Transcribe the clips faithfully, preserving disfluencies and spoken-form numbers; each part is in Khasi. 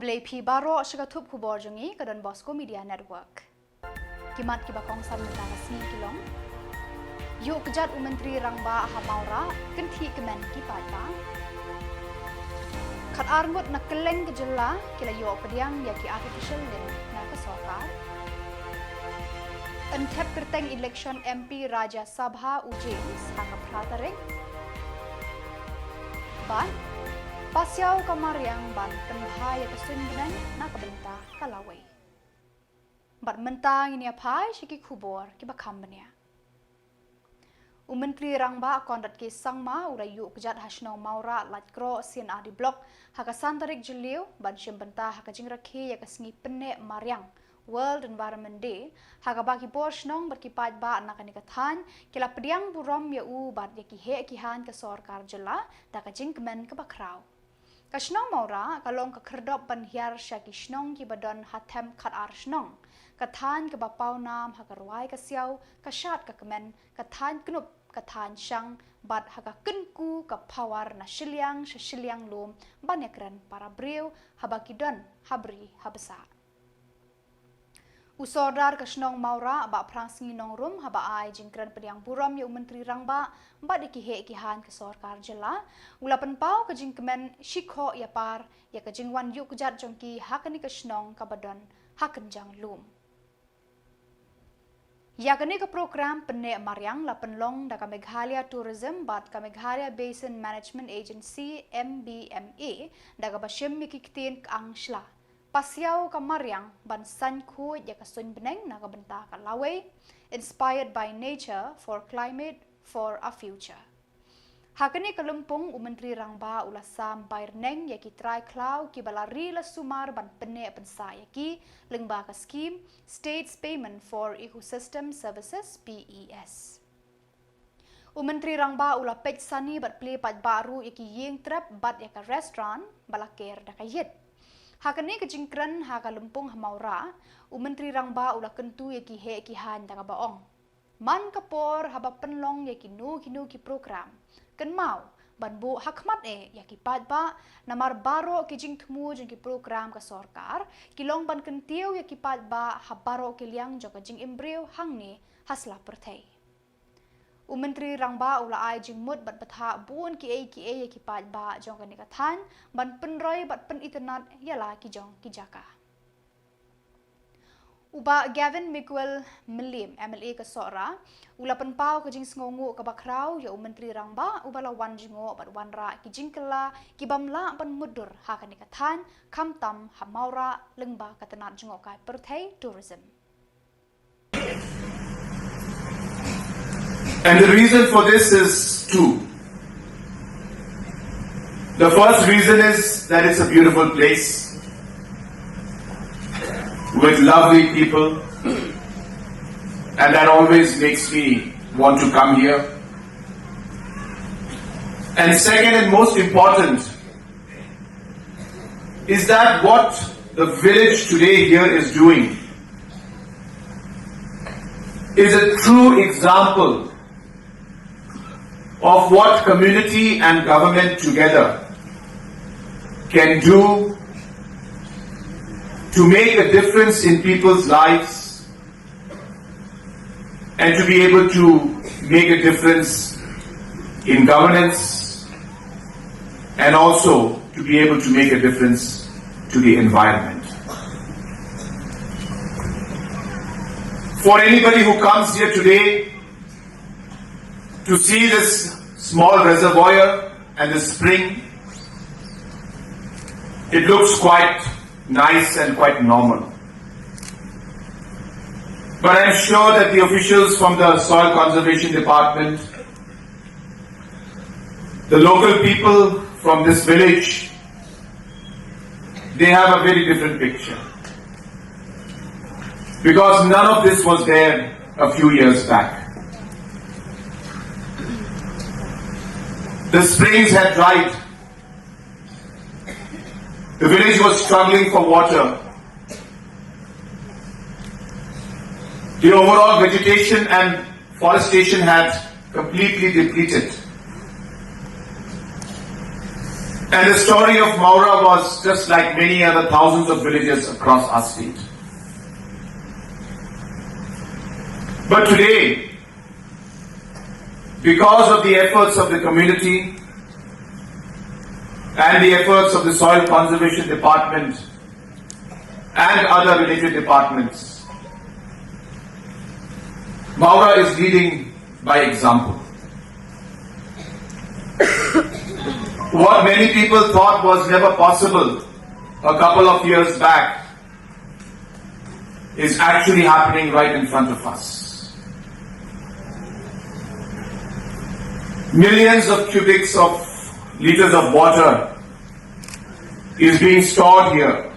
Khublei phi baroh sha ka thup khubor jong ngi ka Don Bosco Media Network. Ki mat kiba kongsan mynta ka sngi ki long: Ïuh kjat u Myntri Rangbah ha Mawrah, kynthih kmen ki paidbah. Khatar ngut na kylleng ka jylla ki la ïoh pdiang ïa ki artificial limb na ka sorkar. Pynthep kyrteng election M P Rajya Sabha u James ha ka phra tarik. Bad pasiaw ka mariang ban pynbha ïa ka suiñ bneng na ka bynta ka lawei. Bad mynta ngin ïa phai sha ki khubor kiba kham bniah. U Myntri Rangbah Conrad K Sangma u la ïuh kjat ha shnong Mawrah, Laitkroh C&RD Block ha ka san tarik Jylliew ban shim bynta ha ka jingrakhe ïa ka sngi pynneh mariang, World Environment Day, ha kaba ki bor shnong bad ki paidbah na kane ka thaiñ ki la pdiang burom ïa u bad ïa ki heh ki haiñ ka sorkar jylla da ka jingkmen kaba khraw. Ka shnong Mawrah ka long ka khyrdop ban hiar sha ki shnong kiba don ha them khatar shnong. Ka thaiñ kaba paw nam ha ka rwai ka siaw, ka shad ka kmen, ka thaiñ knup, ka thaiñ shang, bad ha ka kynku ka power na shiliang sha shiliang lum ban ïakren para briew haba ki don ha bri ha bsah. U Sordar ka shnong Mawrah, Bah Phrangsngi Nongrum, haba ai jingkren pdiang burom ïa u Myntri Rangbah bad ïa ki heh ki haiñ ka sorkar jylla, u la pynpaw ka jingkmen shikhoh ïapar ïa ka jingwan ïuh kjat jong ki ha kane ka shnong kaba don ha kynjang lum. Ïa kane ka program pynneh mariang la pynlong da ka Meghalaya Tourism bad ka Meghalaya Basin Management Agency, M B M A, da kaba shim ïa ki ktien kyang shla: Pasiaw ka mariang ban saiñ khuid ïa ka suiñ bneng na ka bynta ka lawei, Inspired by Nature for Climate for a Future. Ha kane ka lympung u Myntri Rangbah u la sam bai rneng ïa ki trai khlaw kiba la ri la sumar ban pynneh pynsah ïa ki lyngba ka skhim States Payment for Ecosystem Services, P E S. U Myntri Rangbah u la peit sani bad plie paidbah ruh ïa ki ïing trep bad ïa ka restaurant ba la ker da ka ïit. Ha kane ka jingkren ha ka lympung ha Mawrah, u Myntri Rangbah u la kyntu ïa ki heh ki haiñ da kaba ong: Man ka por haba pynlong ïa kino kino ki program, kynmaw ban buh ha khmat eh ïa ki paidbah, namar baroh ki jingthmu jong ki program ka sorkar ki long ban kyntiew ïa ki paidbah ha baroh ki liang jong ka jingim briew hangne ha sla pyrthei. U Myntri Rangbah u la ai jingmut bad bthah bun kiei kiei ïa ki paidbah jong kane ka thaiñ ban pynroi bad pynitynnad ïa la ki jong ki jaka. U Bah Gavin Miguel Mylliem, M L A ka Sohra, u la pynpaw ka jingsngewnguh kaba khraw ïa u Myntri Rangbah uba la wan jngoh bad wanrah ki jingkylla ki bym lah ban mutdur ha kane ka thaiñ, khamtam ha Mawrah lyngba ka tnat jngohkai pyrthei, tourism. And the reason for this is two. The first reason is that it's a beautiful place with lovely people, and that always makes me want to come here. And second and most important, is that what the village today here is doing is a true example of what community and government together can do to make a difference in people's lives and to be able to make a difference in governance and also to be able to make a difference to the environment. For anybody who comes here today to see this small reservoir and the spring, it looks quite nice and quite normal. But I'm sure that the officials from the Soil Conservation Department, the local people from this village, they have a very different picture. Because none of this was there a few years back. The springs had dried. The village was struggling for water. The overall vegetation and forestation had completely depleted. And the story of Mawra was just like many other thousands of villages across our state. But today, because of the efforts of the community and the efforts of the Soil Conservation Department and other related departments, Mawra is leading by example. What many people thought was never possible a couple of years back is actually happening right in front of us. Millions of cubics of liters of water is being stored here.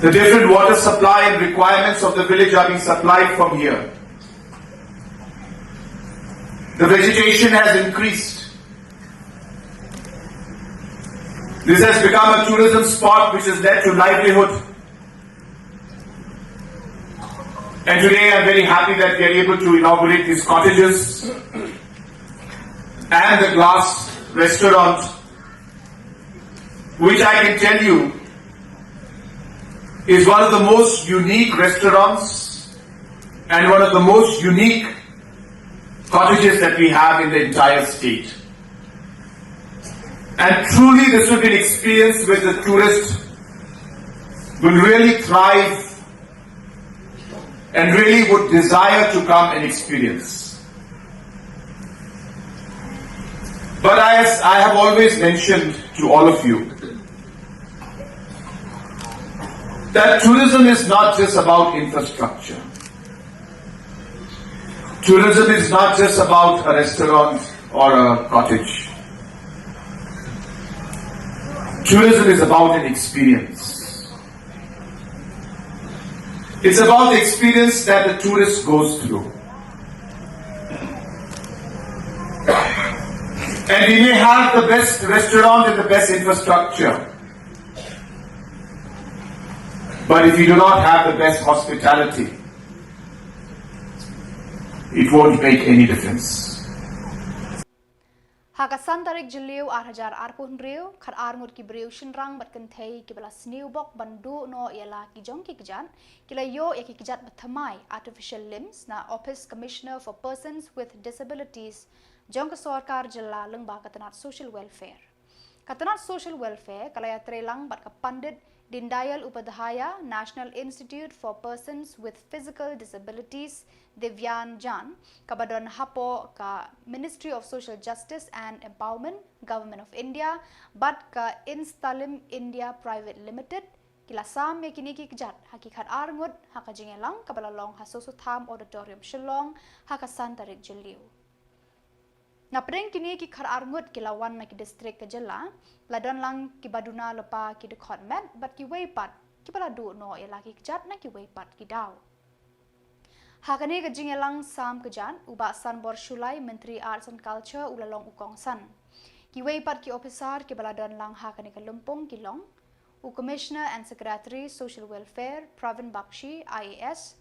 The different water supply and requirements of the village are being supplied from here. The vegetation has increased. This has become a tourism spot which has led to livelihood. And today I'm very happy that we are able to inaugurate these cottages and the glass restaurant, which I can tell you is one of the most unique restaurants and one of the most unique cottages that we have in the entire state. And truly, this would be an experience where the tourist will really thrive and really would desire to come and experience. But as I have always mentioned to all of you, that tourism is not just about infrastructure. Tourism is not just about a restaurant or a cottage. Tourism is about an experience. It's about the experience that the tourist goes through. And we may have the best restaurant and the best infrastructure, but if you do not have the best hospitality, it won't make any difference. Ha ka san tarik Jylliew ar hajar arphew hynriew, khatar ngut ki briew shynrang bad kynthei kiba la sniew bok ban duh noh ïa la ki jong ki kjat, ki la ïoh ïa ki kjat ba thymmai, artificial limbs, na Office Commissioner for Persons with Disabilities jong ka sorkar jylla lyngba ka tnat Social Welfare. Ka tnat Social Welfare ka la ïatreilang bad ka Pandit Deendayal Upadhyaya National Institute for Persons with Physical Disabilities, Divyangjan, kaba don hapoh ka Ministry of Social Justice and Empowerment, Government of India, bad ka Instalim India Private Limited, ki la sam ïa kine ki kjat ha ki khatar ngut ha ka jingïalang kaba la long ha Soso Tham Auditorium, Shillong, ha ka san tarik Jylliew. Napdeng kine ki khatar ngut ki la wan na ki distrik ka jylla, la don lang kiba duna lypa ki dkhot met bad kiwei pat kiba la duh noh ïa la ki kjat na kiwei pat ki daw. Ha kane ka jingïalang sam kjat, u Bah Sanbor Shullai, Myntri Arts and Culture, u la long u kongsan. Kiwei pat ki ophisar kiba la don lang ha kane ka lympung ki long u Commissioner and Secretary Social Welfare, Pravin Bakshi, I A S,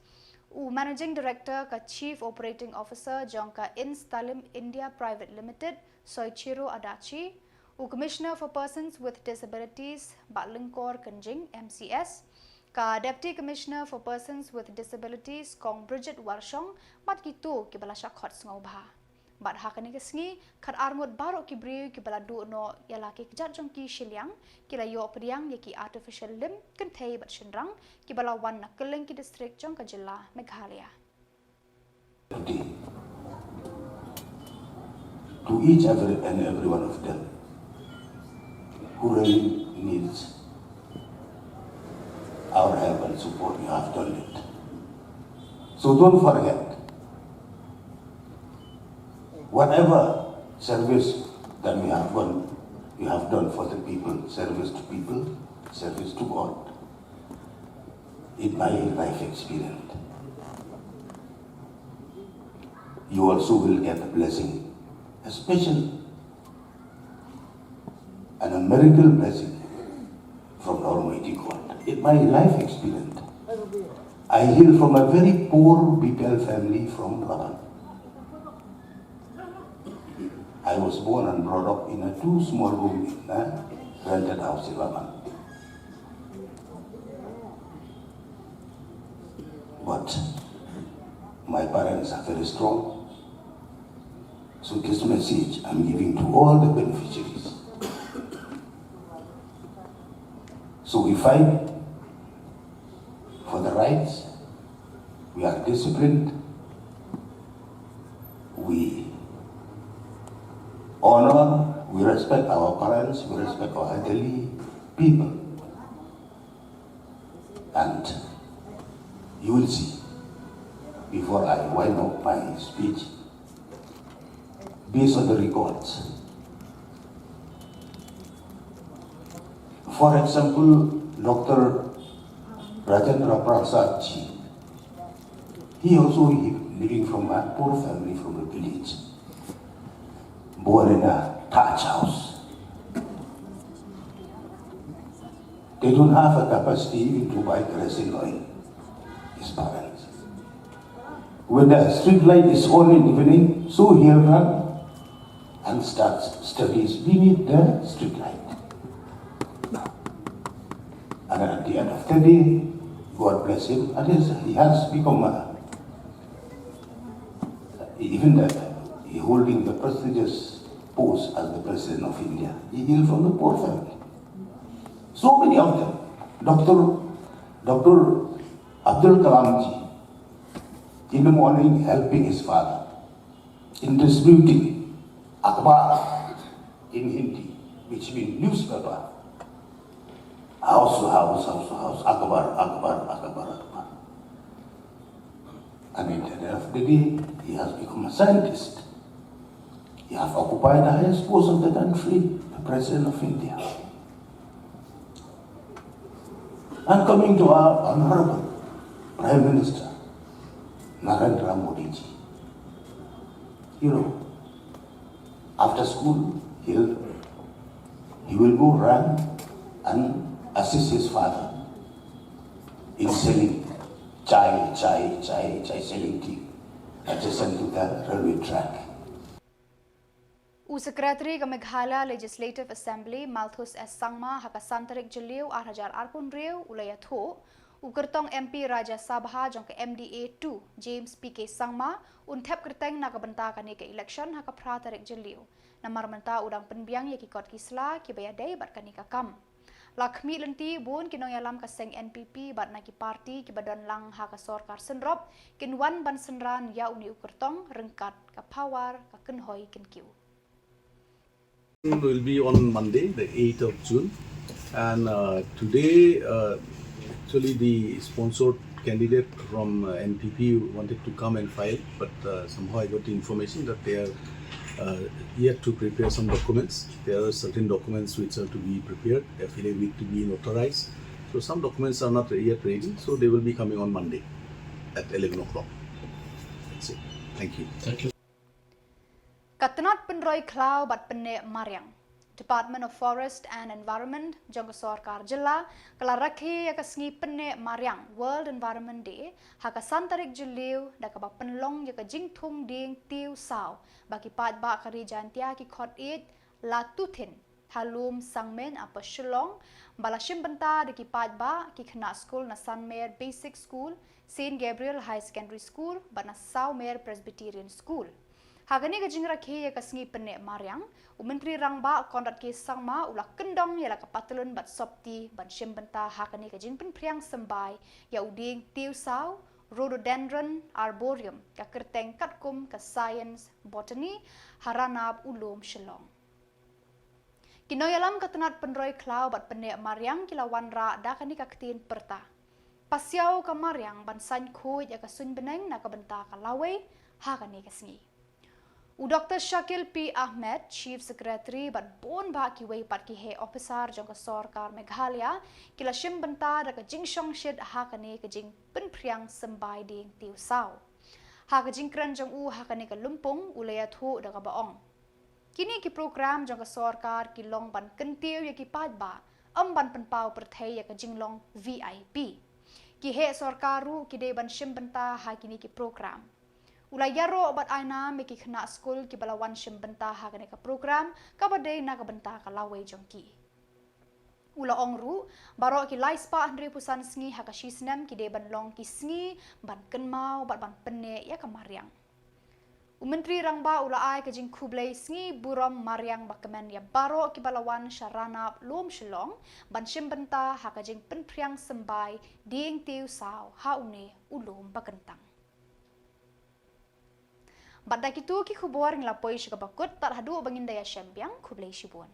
u Managing Director ka Chief Operating Officer jong ka Instalim India Private Limited, Soichiro Adachi, u Commissioner for Persons with Disabilities, Bah Lyngkor Kynjing, M C S, ka Deputy Commissioner for Persons with Disabilities, Kong Bridget Warshong, bad kito kiba la shah khot sngewbha. Bad ha kane ka sngi, khatar ngut baroh ki briew kiba la duh noh ïa la ki kjat jong ki shiliang, ki la ïoh pdiang ïa ki artificial limb, kynthei bad shynrang, kiba la wan na kylleng ki distrik jong ka jylla Meghalaya. Today, to each every, and every one of them who really needs our help and support, you have done it. So don't forget, whatever service that we have done, we have done for the people, service to people, service to God. In my life experience, you also will get a blessing, a special and a miracle blessing from Almighty God. In my life experience, I hail from a very poor B P L family from Laban. I was born and brought up in a two small room in a rented house in Laban. But my parents are very strong. So this message I'm giving to all the beneficiaries. So we fight for the rights, we are disciplined, we honor, we respect our parents, we respect our elderly people. And you will see, before I wind up my speech, based on the records. For example, Doctor Rajendra Prasad ji, he also living from a poor family from a village. Born in a thatch house. They don't have a capacity even to buy kerosene oil, his parents. When the street light is on in evening, so he'll run and starts studies beneath the street light. And at the end of the day, God bless him, and he has become a, even the, he holding the prestigious post as the President of India. He hailed from the poor family. So many of them. Doctor, Doctor Abdul Kalam ji, in the morning helping his father in distributing Akhbar in Hindi, which means newspaper. House to house, house to house, Akhbar, Akhbar, Akhbar, Akhbar. And at the end of the day, he has become a scientist. He has occupied the highest post of the country, the President of India. And coming to our Honorable Prime Minister, Narendra Modi ji, you know, after school, he'll, he will go run and assist his father in selling chai, chai, chai, chai, selling tea adjacent to the railway track. U Secretary ka Meghalaya Legislative Assembly, Malthus S Sangma, ha ka san tarik Jylliew ar hajar arphew hynriew, u la ïathuh, u kyrtong M P Rajya Sabha jong ka M D A two, James P K Sangma, un thep kyrteng na ka bynta kane ka election ha ka phra tarik Jylliew. Namar mynta u dang pynbiang ïa ki kot ki sla kiba ïadei bad kane ka kam. La khmih lynti bun ki nongïalam ka seng N P P bad na ki party kiba don lang ha ka sorkar synrop kin wan ban synran ïa une u kyrtong ryngkat ka power ka kynhoi kynkiew. Will be on Monday, the eighth of June, and uh, today, uh, actually, the sponsored candidate from uh, N P P wanted to come and file, but uh, somehow I got the information that they are uh, yet to prepare some documents. There are certain documents which are to be prepared, affidavit to be notarized. So some documents are not yet ready, so they will be coming on Monday at eleven o'clock. That's it. Thank you. Thank you. Ka tnat pynroi khlaw bad pynneh mariang, Department of Forest and Environment jong ka sorkar jylla ka la rakhe ïa ka sngi pynneh mariang, World Environment Day, ha ka san tarik Jylliew da kaba pynlong ïa ka jingthung dieng tiew saw ba ki paidbah ka Ri Jaintia ki khot ïeit Latuthin ha lum Sangmen, Upper Shillong, ba la shim bynta da ki paidbah, ki khynnah skul na Sanmer Basic School, Saint Gabriel Higher Secondary School bad na Sawmer Presbyterian School. Ha kane ka jingrakhe ïa ka sngi pynneh mariang, u Myntri Rangbah Conrad K Sangma u la kyndong ïa la ka patlun bad sopti ban shim bynta ha kane ka jingpynphriang symbai ïa u dieng tiew saw, Rhododendron arboreum, ka kyrteng katkum ka Science Botany, ha Ranab u lum Shillong. Ki nongïalam ka tnat pynroi khlaw bad pynneh mariang ki la wanrah da kane ka ktien pyrta: Pasiaw ka mariang ban saiñ khuid ïa ka suiñ bneng na ka bynta ka lawei ha kane ka sngi. U Doctor Shakil P Ahmed, Chief Secretary bad bun bah kiwei pat ki heh ophisar jong ka sorkar Meghalaya ki la shim bynta da ka jingshongshit ha kane ka jingpynphriang symbai dieng tiew saw. Ha ka jingkren jong u ha kane ka lympung u la ïathuh da kaba ong: Kine ki program jong ka sorkar ki long ban kyntiew ïa ki paidbah, ym ban pynpaw pyrthei ïa ka jinglong V I P. Ki heh sorkar ruh ki dei ban shim bynta ha kine ki program. U la ïaroh bad ai nam ïa ki khynnah skul kiba la wan shim bynta ha kane ka program kaba dei na ka bynta ka lawei jong ki. U la ong ruh, baroh ki laispah hynriewphew san sngi ha ka shisnem ki dei ban long ki sngi ban kynmaw bad ban pynneh ïa ka mariang. U Myntri Rangbah u la ai ka jingkhublei sngi burom mariang ba kmen ïa baroh kiba la wan sha Ranab Lum Shillong ban shim bynta ha ka jingpynphriang symbai dieng tiew saw ha une u lum ba kyntang. Bad da kito ki khubor ngi la poi sha kaba kut, tad haduh ba ngin da ïashem biang, khublei shibun.